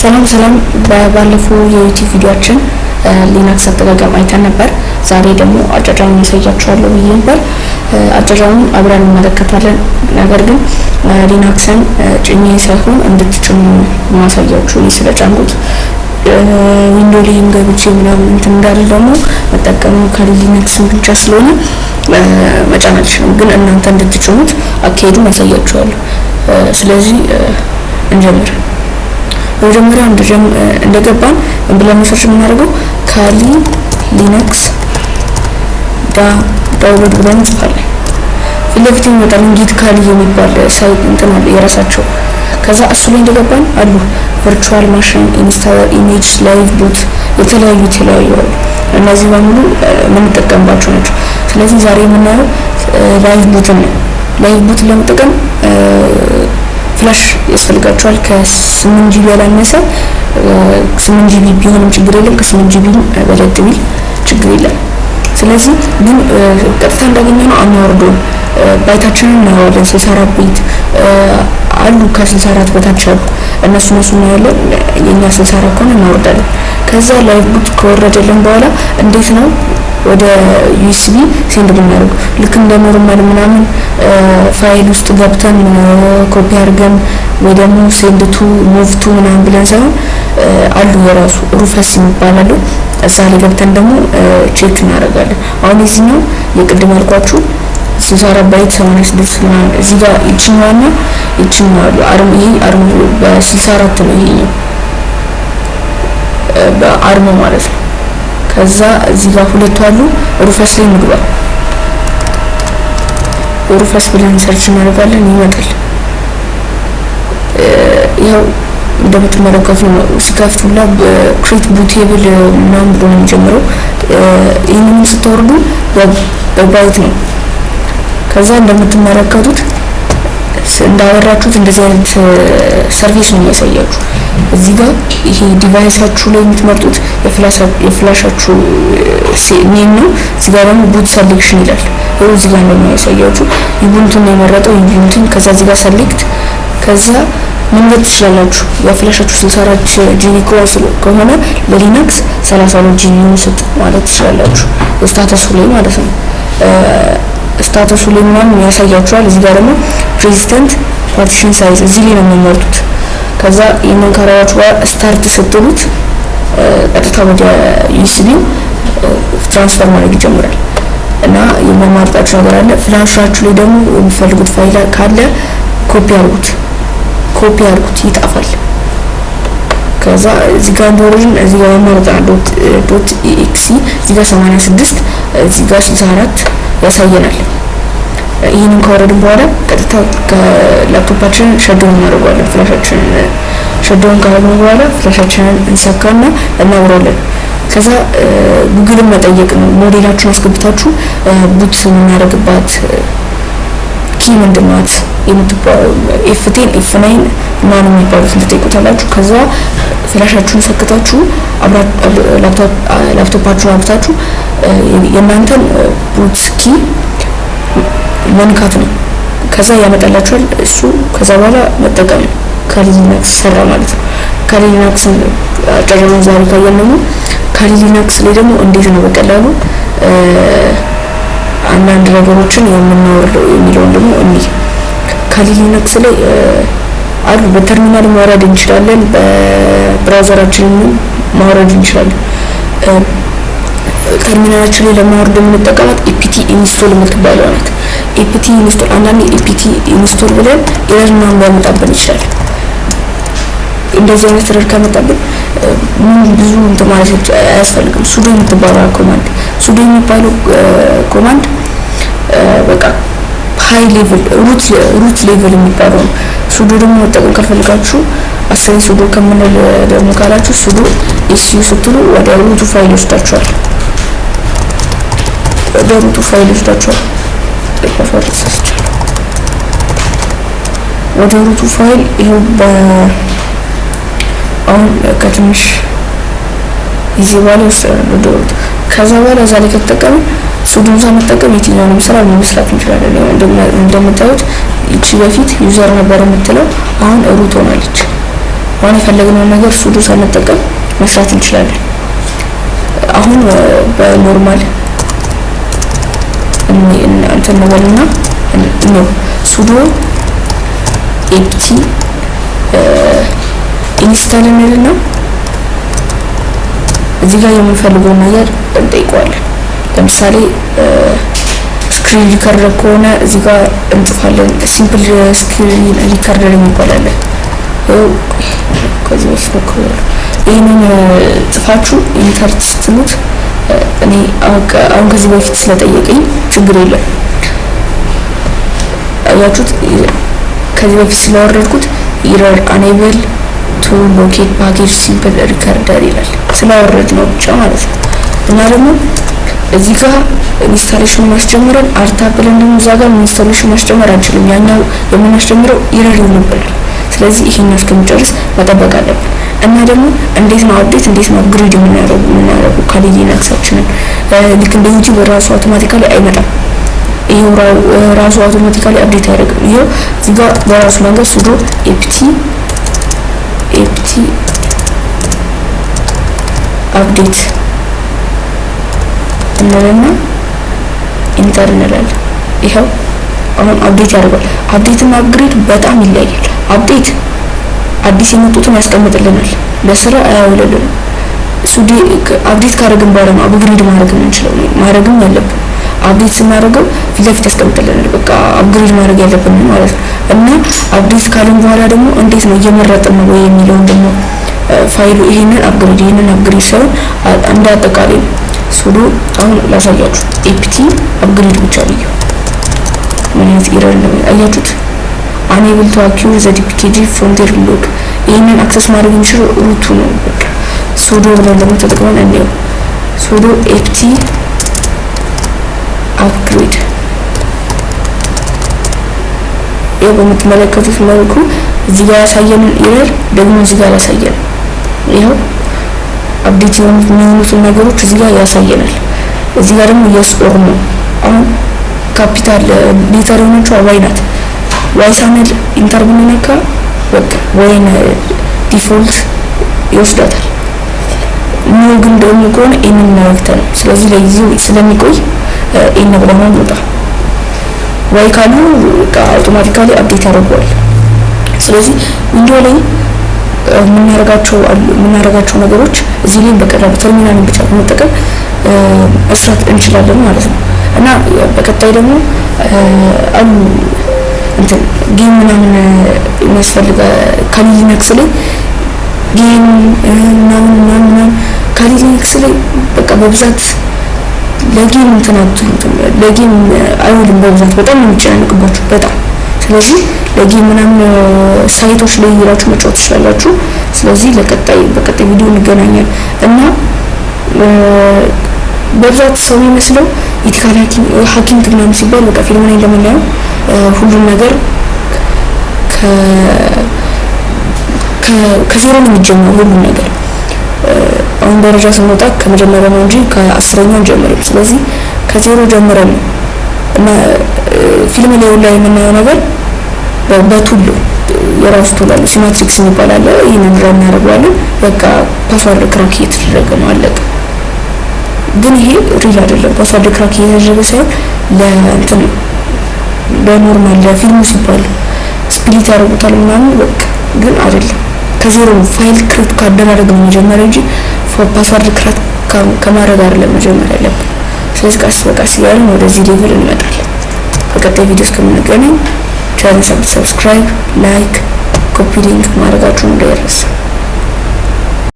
ሰላም ሰላም፣ ባለፈው የ YouTube ቪዲዮአችን Linux አጠቃቀም አይተን ነበር። ዛሬ ደግሞ አጫጫኑን አሳያችኋለሁ ብዬ ነበር። አጫጫኑን አብረን እንመለከታለን። ነገር ግን Linux ን ጭኜ ሳይሆን እንድትጭኑ ማሳያችሁ እኔ ስለጫንኩት Window ላይም ገብቼ ምናምን እንትን እንዳለ ደግሞ መጠቀሙ Kali Linux ን ብቻ ስለሆነ መጫን አልችልም። ግን እናንተ እንድትጭኑት አካሄዱን አሳያችኋለሁ። ስለዚህ እንጀምር። በመጀመሪያ እንደገባን ብለን search የምናደርገው Kali Linux download ብለን እንጽፋለን። ፊት ለፊት የሚመጣልን Get Kali የሚባል site እንትን አለ የራሳቸው። ከዛ እሱ ላይ እንደገባን አሉ virtual machine፣ installer፣ image፣ live boot የተለያዩ የተለያዩ አሉ። እነዚህ በሙሉ የምንጠቀምባቸው ናቸው። ስለዚህ ዛሬ የምናየው live boot ን ነው። Live boot ን ለመጠቀም flash ያስፈልጋቸዋል። ከ8 GB ያላነሰ፣ 8 GB ቢሆንም ችግር የለም። ከ8 GB በለጥ ቢል ችግር የለም። ስለዚህ ግን ቀጥታ እንዳገኘ ነው አናወርደውም። Byte ኣችንን እናየዋለን። 64 bit አሉ፣ ከ64 በታች አሉ። እነሱ እናያለን። የኛ 64 ከሆነ እናወርዳለን። ከዛ live boot ከወረደልን በኋላ እንዴት ነው ወደ USB send የምናደርገው? ልክ እንደ normal ምናምን ፋይል ውስጥ ገብተን ኮፒ አድርገን ወይ ደግሞ send to፣ move to ምናምን ብለን ሳይሆን አሉ የራሱ Rufus የሚባል አለው። እዛ ላይ ገብተን ደግሞ check እናደርጋለን። አሁን የዚህኛው የቅድም ያልኳችሁ 64 byte 86 ምናምን እዚህ ጋር ይችኛዋና ይችኛዋ አሉ። ARM፣ ይሄ ARM በ64 ነው፣ ይሄኛው በ ARM ማለት ነው። ከዛ እዚህ ጋር ሁለቱ አሉ። Rufus ላይ እንግባ። Rufus ብለን search እናደርጋለን፣ ይመጣል። ይኸው እንደምትመለከቱ ነው። ሲከፍቱላ create bootable ምናምን ብሎ ነው የሚጀምረው። ይህንን ስታወርዱ በ byte ነው። ከዛ እንደምትመለከቱት እንዳወራችሁት እንደዚህ አይነት service ነው የሚያሳያችሁ። እዚህ ጋር ይሄ device ኣችሁ ላይ የምትመርጡት የ flash ኣችሁ name ነው። እዚህ ጋር ደግሞ boot selection ይላል። ይኸው እዚህ ጋር እንደሚያሳያችሁ Ubuntu ን ነው የመረጠው፣ ዩቡንቱን። ከዛ እዚህ ጋር select፣ ከዛ መምረጥ ትችላላችሁ። የ flash ኣችሁ 64 GB ከሆነ ለ Linux 32 GB ስጥ ማለት ትችላላችሁ። Status ኡ ላይ ማለት ነው። Status ኡ ላይ ምናምን ያሳያችኋል። እዚህ ጋር ደግሞ persistent partition size እዚህ ላይ ነው የሚመርጡት። ከዛ ይህንን ካረጋችሁ በኋላ start ስትሉት ቀጥታ ወደ USB transfer ማድረግ ይጀምራል። እና የሚያማርጣችሁ ነገር አለ። Flash ኣችሁ ላይ ደግሞ የሚፈልጉት ፋይል ካለ ኮፒ አድርጉት፣ ኮፒ አድርጉት፣ ይጠፋል። ከዛ እዚህ ጋር እንደወረድን እዚህ ጋር ያማርጣል። Dot exe እዚህ ጋር 86፣ እዚህ ጋር 64 ያሳየናል። ይህንን ካወረድን በኋላ ቀጥታ ከ laptop ኣችንን shut down እናደርገዋለን። Flash ኣችንን shut down ካደረግን በኋላ flash ኣችንን እንሰካና እናብራለን። ከዛ ጉግልን መጠየቅ ነው። ሞዴላችሁን አስገብታችሁ boot የምናደርግባት key ምንድን ናት የምትባለው F10፣ F9 ምናምን የሚባሉትን ትጠይቁታላችሁ። ከዛ flash ኣችሁን ሰክታችሁ ላፕቶፓችሁን አብታችሁ የእናንተን boot key መንካት ነው። ከዛ ያመጣላችኋል እሱ። ከዛ በኋላ መጠቀም ነው። Kali Linux ሰራ ማለት ነው። Kali Linux አጫጫኑን ዛሬ ካየን ደግሞ Kali Linux ላይ ደግሞ እንዴት ነው በቀላሉ አንዳንድ ነገሮችን የምናወርደው የሚለውን ደግሞ እንይ። Kali Linux ላይ አሉ፣ በተርሚናል ማውረድ እንችላለን፣ በ browser ኣችንን ማውረድ እንችላለን። ተርሚናላችን ላይ ለማውረድ የምንጠቀማት apt install የምትባለው ናት። apt install፣ አንዳንዴ apt install ብለን error ምናምን ሊያመጣብን ይችላል። እንደዚህ አይነት error ከመጣብን ምን ብዙ እንትን ማለት አያስፈልግም። Sudo የምትባለው command፣ sudo የሚባለው command በቃ high level፣ root level የሚባለው ነው። Sudo ደግሞ መጠቀም ካልፈልጋችሁ፣ አስሬ sudo ከምንል ደግሞ ካላችሁ sudo su ስትሉ ወደ root ኡ ፋይል ይወስዳችኋል። ወደ root ኡ ፋይል ይወስዳችኋል። Password ተሳስቻለሁ። ወደ root ኡ ፋይል ይኸው አሁን ከትንሽ ጊዜ በኋላ ይወስዳል ወደ root። ከዛ በኋላ እዛ ላይ ከተጠቀምን sudo ን ሳንጠቀም የትኛውንም ስራ መስራት እንችላለን። እንደምታዩት ይቺ በፊት user ነበር የምትለው አሁን root ሆናለች። አሁን የፈለግነውን ነገር sudo ሳንጠቀም መስራት እንችላለን። አሁን በ normal እንትን እንበልና ነው sudo apt install እንልና እዚህ ጋር የምንፈልገውን ነገር እንጠይቀዋለን። ለምሳሌ screen recorder ከሆነ እዚህ ጋር እንጽፋለን። Simple Screen Recorder የሚባል አለ። ከዚህ በፊት ሞክሬያለሁ። ይህንን ጽፋችሁ enter ስትሉት እኔ አሁን ከዚህ በፊት ስለጠየቀኝ ችግር የለም። አያችሁት? ከዚህ በፊት ስላወረድኩት ኢረር አንኤብል ቱ ሎኬት ፓኬጅ ሲምፕል ሪከርደር ይላል። ስላወረድ ነው ብቻ ማለት ነው። እና ደግሞ እዚህ ጋር installation ማስጀምረን አርታ ብለን ደግሞ እዛ ጋር installation ማስጀመር አንችልም። ያኛው የምናስጀምረው error ይሆንብናል። ስለዚህ ይሄኛው እስከሚጨርስ መጠበቅ አለብን። እና ደግሞ እንዴት ነው update እንዴት ነው upgrade የምናደርገው Kali Linux ኣችንን? ልክ እንደ YouTube ራሱ automatically አይመጣም። ይሄው ራሱ automatically update አያደርግም። ይሄው እዚህ ጋር በራሱ መንገድ sudo apt update እንልና enter እንላለን። ይኸው አሁን update ያደርጋል። Update እና upgrade በጣም ይለያያል። Update አዲስ የመጡትን ያስቀምጥልናል፣ ለስራ አያውልልንም። Sudo update ካደረግን በኋላ ነው upgrade ማድረግ የምንችለው፣ ማድረግም ያለብን። Update ስናደርገው ፊት ለፊት ያስቀምጥልናል። በቃ upgrade ማድረግ ያለብን ማለት ነው። እና update ካልን በኋላ ደግሞ እንዴት ነው እየመረጥን ነው ወይ የሚለውን ደግሞ ፋይሉ ይሄንን upgrade ይሄንን upgrade ሳይሆን እንደ አጠቃላይ ነው። Sudo አሁን ላሳያችሁ፣ apt upgrade ብቻ ብየው ምን አይነት error ነው አያችሁት? አንኤብል ቱ አኪዩር ዘ ዲፒኬጂ ፍሮንቲር ሎግ። ይሄንን access ማድረግ የሚችለው root ኡ ነው። በቃ sudo ብለን ደግሞ ተጠቅመን እንየው። Sudo apt upgrade። ይኸው በምትመለከቱት መልኩ እዚህ ጋር ያሳየንን error ደግሞ እዚህ ጋር ያሳየን። ይኸው update የሚሆኑትን ነገሮች እዚህ ጋር ያሳየናል። እዚህ ጋር ደግሞ yes or no። አሁን capital letter የሆነችው Y ናት። Y ሳንል enter ብንነካ በቃ Y ን default ይወስዳታል። No ግን ደግሞ ከሆነ N ን ነክተን ነው። ስለዚህ ለጊዜው ስለሚቆይ N ብለን እንውጣ። Y ካሉ በቃ automatically update ያደርገዋል። ስለዚህ Window ላይ የምናደርጋቸው ነገሮች እዚህ ላይ በቀላሉ ተርሚናልን ብቻ በመጠቀም መስራት እንችላለን ማለት ነው። እና በቀጣይ ደግሞ አሉ እንትን game ምናምን የሚያስፈልገ Kali Linux ላይ game ምናምን ምናምን ምናምን Kali Linux ላይ በቃ በብዛት ለ game እንትን አትሉትም፣ ለ game አይውልም በብዛት፣ በጣም ነው የሚጨናንቅባችሁ በጣም። ስለዚህ ለ game ምናምን site ኦች ላይ ሄዳችሁ መጫወት ትችላላችሁ። ስለዚህ በቀጣይ ቪዲዮ እንገናኛለን። እና በብዛት ሰው የሚመስለው ethical hacking ምናምን ሲባል በቃ ፊልም ላይ እንደምናየው ሁሉም ነገር ከዜሮ ነው የሚጀምረው ሁሉም ነገር። አሁን ደረጃ ስንወጣ ከመጀመሪያው ነው እንጂ ከ10ኛው አንጀምርም። ስለዚህ ከዜሮ ጀምረን ነው። እና ፊልም ላይ ሁላ የምናየው ነገር በ tool ነው። የራሱ tool አለ፣ Cmatrix የሚባል አለ። ይህንን run እናደርገዋለን። በቃ password crack እየተደረገ ነው፣ አለቀ። ግን ይሄ real አይደለም። Password crack እየተደረገ ሳይሆን ለእንትን ለ normal ለፊልሙ ሲባል split ያደርጉታል ምናምን በቃ፣ ግን አይደለም። ከዜሮ file create ካደራረግ ነው መጀመሪያ እንጂ password crack ከማድረግ አይደለም መጀመሪያ ያለብን። ስለዚህ ቀስ በቀስ እያልን ወደዚህ level እንመጣለን። በቀጣይ ቪዲዮ እስከምንገናኝ channel subscribe፣ like፣ copy link ማድረጋችሁን እንዳይረሳ።